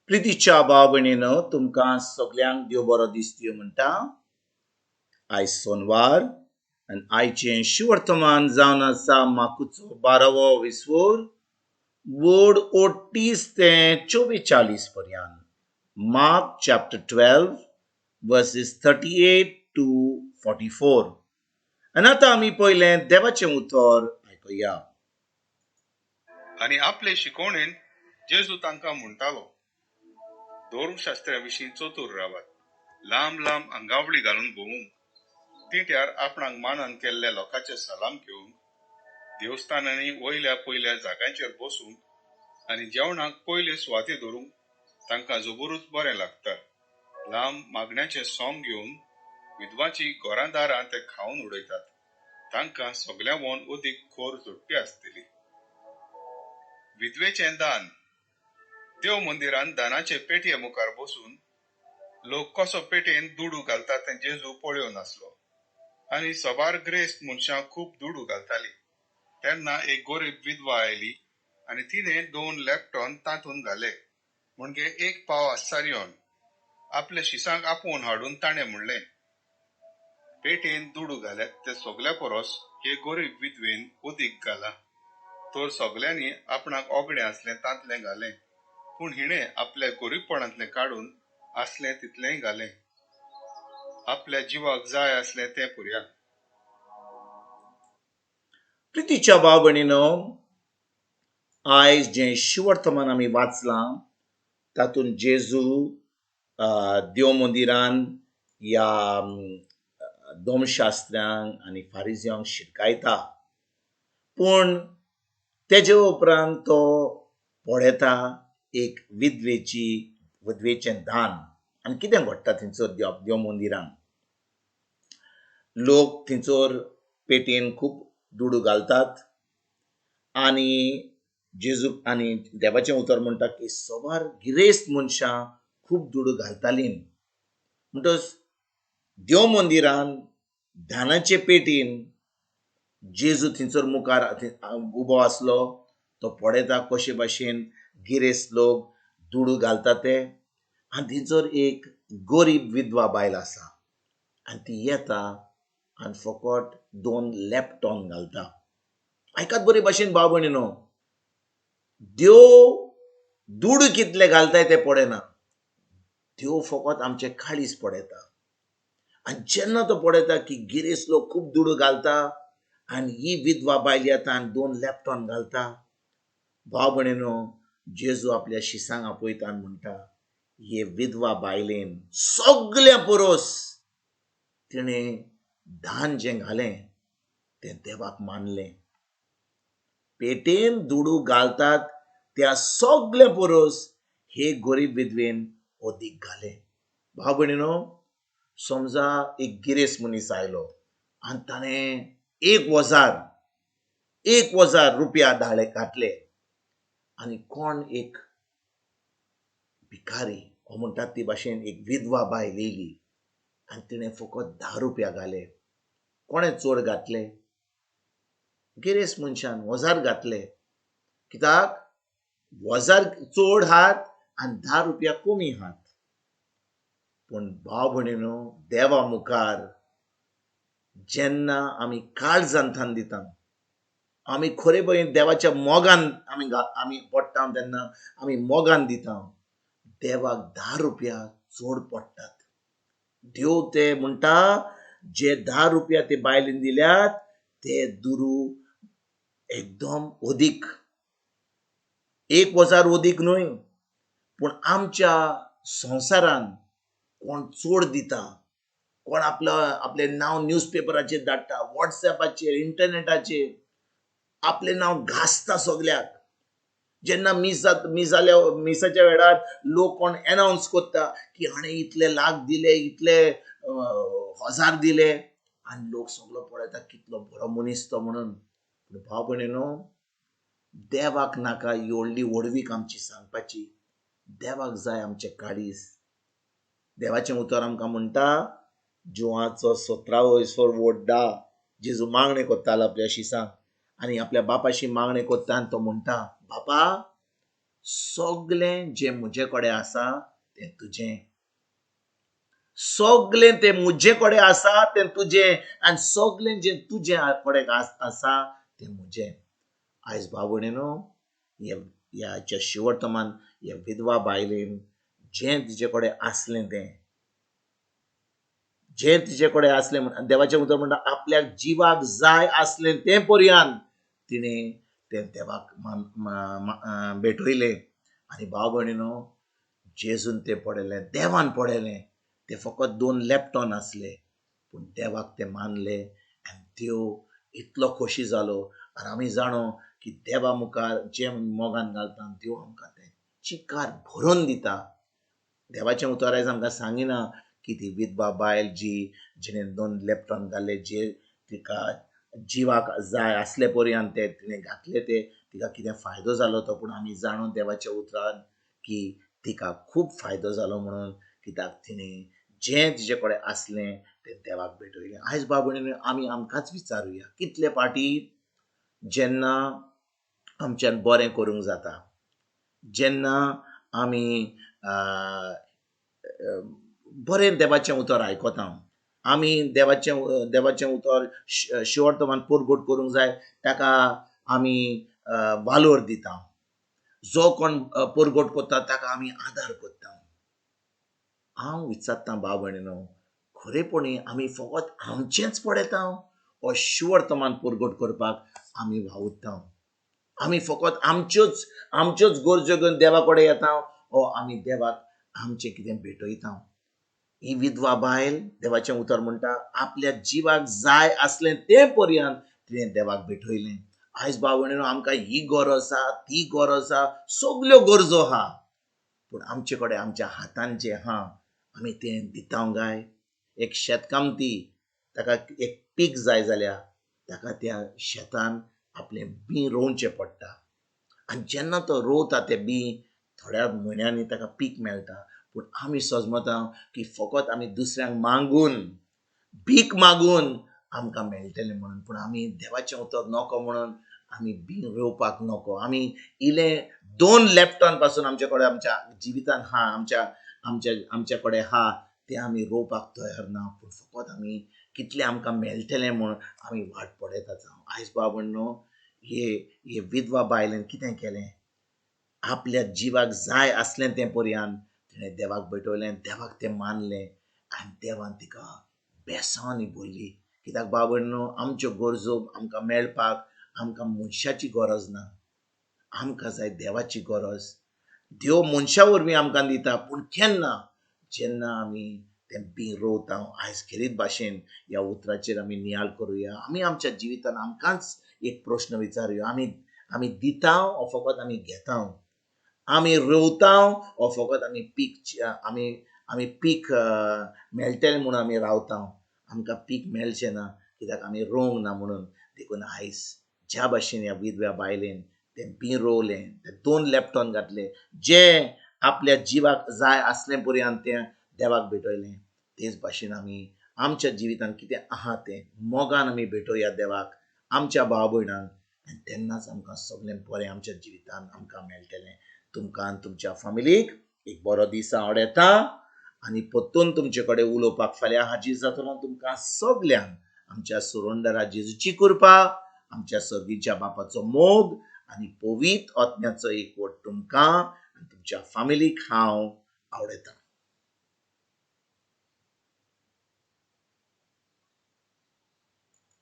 प्रितीच्या भाव भयणीनो, तुमकां सगल्यांक देव बरो दीस दिवं म्हणटा. आयज सोनवार आनी आयचें शिवर्तमान जावन आसा माकुचो बारावो विस्वोर वोड ओट्टीस ते 44 पर्यंत. Mark chapter 12 verses 38 to 44. आनी आतां आमी पयलें देवाचें उतर आयकुया. आनी आपले शिकवणेन जेजू तांकां म्हणटालो, धर्मशास्त्र्या विशीं चतूर रावात. लांब लांब आंगावळी घालून भोंवूंक, तिंट्यार आपणाक मानान केल्ल्या लोकांचे सलाम घेवंक, देवस्थानांनी वयल्या पयल्या जाग्यांचेर बसूंक आनी जेवणाक पयले सुवाती धरूंक तांकां जबरूच बरें लागता. लांब मागण्याचें सोंग घेवन विधवांचीं घरां दारां ते खावन उडयतात. तांकां सगल्यांवून अदीक खोर झोडटी आसतली. विधवेचें दान. देव मंदिरांत दानाचे पेटये मुखार बसून लोक कसो पेटयेन दुडू घालता तें जेजू पळोवन आसलो. आनी सबार ग्रेस्त मनशां खूब दुडू घालतालीं. तेन्ना एक गरीब विधवा आयली आनी तिणें दोन लॅपटॉन तातूंत घाले, म्हणजे एक पाव आस्सारियोन. आपल्या शिसांक आपोवन हाडून ताणें म्हणलें, पेटयेन दुडू घाल्यात ते सगल्या परस हे गरीब विधवेन अदीक घालां. तर सगल्यांनी आपणाक ओगडें आसलें तांतलें घालें, पूण हिणें आपल्या गरीबपणांतलें काडून आसलें तितलेंय घालें, आपल्या जिवाक जाय आसलें तें पुरयान. प्रितीच्या भाव भयणीनो, आयज जें शिवर्तमान आमी वाचलां तातूंत जेजू देव मंदिरान ह्या दोमशास्त्र्यांक आनी फारिज्यांक शिटकायता, पूण तेजे उपरांत तो पळयता एक विधवेची विधवेचें दान आनी कितें घडटा थंयसर देव मंदिरान. लोक थंयसर पेटयेन खूब दुडू घालतात आनी जेजू आनी देवाचें उतर म्हणटा की सवार गिरेस्त मनशां खूब दुडू घालतालीं. म्हणटच देव मंदिरान दानाचे पेटीन जेजू थंयसर मुखार उबो आसलो. तो पळयता कशे भाशेन गिरेस्त लोक दुडू घालता ते, आनी थंयसर एक गरीब विधवा बायल आसा आनी ती येता आनी फकत दोन लॅपटॉन घालता. आयकात बरे भाशेन भाव भयणीनो, देव दुडू कितले घालताय ते पळयना, देव फकत आमचे काळीज पळयता. आनी जेन्ना तो पळयता की गिरेस्त लोक खूब दुडू घालता आनी ही विधवा बायल येता आनी दोन लॅपटॉन घालता, भाव भयणीनो, जेजू आपल्या शिसांक आपयता आनी म्हणटा, हे विधवा बायलेन सगल्या पुरोस तिणें दान जें घालें तें देवाक मानलें. पेटेन दुडू घालतात त्या सगल्या पुरोस हे गरीब विधवेन अदीक घालें. भाव भयणीनो, समजा एक गिरेस्त मनीस आयलो आनी ताणें 1000 रुपया धाडले घातले आनी कोण एक भिकारी हो म्हणटात ती भाशेन एक विधवा बायल येयली आनी तिणें फकत 10 रुपया घाले. कोणें चड घातले? गिरेस्त मनशान 1000 घातले. कित्याक 1000 चड हात आनी 10 रुपया कमी हात. पूण भाव भयणीनो, देवा मुखार जेन्ना आमी काळजांतल्यान दिता, आमी खरे पळय देवाच्या मोगान आमी पडटा तेन्ना आमी मोगान दिता, देवाक 10 रुपया चड पडटात. देव ते म्हणटा जे 10 रुपया ते बायलेन दिल्यात ते दुरू एकदम अदीक, 1000 अदीक न्हय, पूण आमच्या संवसारान कोण चड दिता, कोण आपलें नांव न्यूजपेपराचेर धाडटा, वॉट्सएपाचेर, इंटरनेटाचेर आपलें नांव घासता सगल्याक. जेन्ना मिसाच्या वेळार लोक कोण एनावन्स करता की हाणें इतले लाख दिले, इतले 1000 दिले, आनी लोक सगलो पळयता कितलो बरो मनीस तो म्हणून. पूण भाव भयणीनो, देवाक नाका ही व्हडली व्हडवीक आमची सांगपाची. देवाक जाय आमचें काळीज. देवाचें उतर आमकां म्हणटा जुवाचो 17वो वयसर वोड्डा जेजू मागणें करतालो आपल्या शिसांक आनी आपल्या बापाशी मागणें करता आनी तो म्हणटा, बापा सगलें जें म्हजे कडेन आसा तें तुजें, सगलें तें म्हजे कडेन आसा तें तुजें, आनी सगलें जें तुजें कडेन आसा तें म्हजें. आयज भाव भयणीनो, ह्याच्या शिवर्तमान ह्या विधवा बायलेन जें तिजे कडेन आसलें तें, जें तिजे कडेन आसलें, देवाचें उतर म्हणटा आपल्याक जिवाक जाय आसलें तें पर्यान तिणें तें देवाक भेटयलें. आनी भाव भयणीनो, जेजून तें पळयलें, देवान पळयलें, तें फकत 2 लेपटॉन आसले, पूण देवाक तें मानलें आनी देव इतलो खोशी जालो. आनी आमी जाणो की देवा मुखार जें मोगान घालता देव आमकां तें चिकार भरून दिता. देवाचें उतर आयज आमकां सांगिना की ती विधवा बायल जी जिणें 2 लेपटॉन घाले, जे तिका जिवाक जाय आसले पर्यान ते तिणें घातले, ते तिका कितें फायदो जालो तो, पूण आमी जाणो देवाच्या उतरान की तिका खूब फायदो जालो म्हणून, कित्याक तिणें जें तिजे कडेन आसलें तें देवाक भेटयलें. आयज भाव भयणीनो, आमी आमकांच विचारुया, कितले फावटी जेन्ना आमच्यान बरें करूंक जाता, जेन्ना आमी बरें देवाचें उतर आयकता, आमी देवाचें उतर शिवर्तमान परगट करूंक जाय, ताका आमी वालोर दिता, जो कोण परगट करता ताका आमी आदार करता. हांव विचारता भाव भयणीनो, खरेपणी आमी फकत आमचेंच पळयता ओ शिवर्तमान परगट करपाक आमी वावुरता? आमी फकत आमच्योच गरज्यो घेवन देवा कडेन येता ओ आमी देवाक आमचें कितें भेटयता? ही विधवा बायल देवाचें उतर म्हणटा आपल्या जिवाक जाय आसलें तें पर्यान तिणें देवाक भेटयलें. आयज भाव भयणीनो, आमकां ही गरज आसा, ती गरज आसा, सगल्यो गरजो आहा, पूण आमचे कडेन आमच्या हातान जें आहा आमी तें दिता काय? एक शेतकामती ताका एक पीक जाय जाल्यार ताका त्या शेतान आपलें बीं रोवचें पडटा, आनी जेन्ना तो रोवता तें बीं थोड्या म्हयन्यांनी ताका पीक मेळटा. पूण आमी सजमता की फकत आमी दुसऱ्यांक मागून, भीक मागून आमकां मेळटलें म्हणून, पूण आमी देवाचें उतर नको म्हणून आमी बीं रोवपाक नको. आमी इलें 2 लेपटॉन पासून आमचे कडेन आमच्या जिवितान आहा, आमच्या कडेन आहा तें आमी रोवपाक तयार ना, पूण फकत आमी कितलें आमकां मेळटलें म्हूण आमी वाट पळयतात. आयज भाव भयणीनो, हे विधवा बायलेन कितें केलें? आपल्या जिवाक जाय आसलें तें पर्यान तिणें देवाक भेटयलें, देवाक तें मानलें आनी देवान तिका बेसांवांनी भरली. कित्याक भाव भयणीनो, आमच्यो गरजो आमकां मेळपाक आमकां मनशाची गरज ना, आमकां जाय देवाची गरज. देव मनशा वरवीं आमकां दिता, पूण केन्ना? जेन्ना आमी तें बीं रोवता. आयज खेरीत भाशेन ह्या उतराचेर आमी नियाळ करुया. आमी आमच्या जिवितान आमकांच एक प्रश्न विचारुया, आमी दिता ओ फकत आमी घेता? आमी रोवता ओ फकत आमी पीक, आमी पीक मेळटलें म्हणून आमी रावता? आमकां पीक मेळचें ना कित्याक आमी रोवंक ना म्हणून. देखून आयज ज्या भाशेन ह्या विधव्या बायलेन तें बीं रोवलें, तें 2 लेपटॉन घातले, जें आपल्या जिवाक जाय आसलें पर्यान तें देवाक भेटयलें, तेच भाशेन आमी आमच्या जिवितान कितें आहा तें मोगान आमी भेटोवया देवाक, आमच्या भाव भयणांक, आनी तेन्नाच आमकां सगळें बरें आमच्या जिवितान आमकां मेळटलें. तुमकां आनी तुमच्या फामिलीक एक बरो दीस आवडटा आनी परतून तुमचे कडेन उलोवपाक फाल्यां हाजीर जातलो. तुमकां सगल्यांक आमच्या सुरुंदरा जेजूची कृपा, आमच्या सर्गीच्या बापाचो मोग आनी पवित्र आत्म्याचो एकवट तुमकां आनी तुमच्या फामिलीक हांव आवडटा.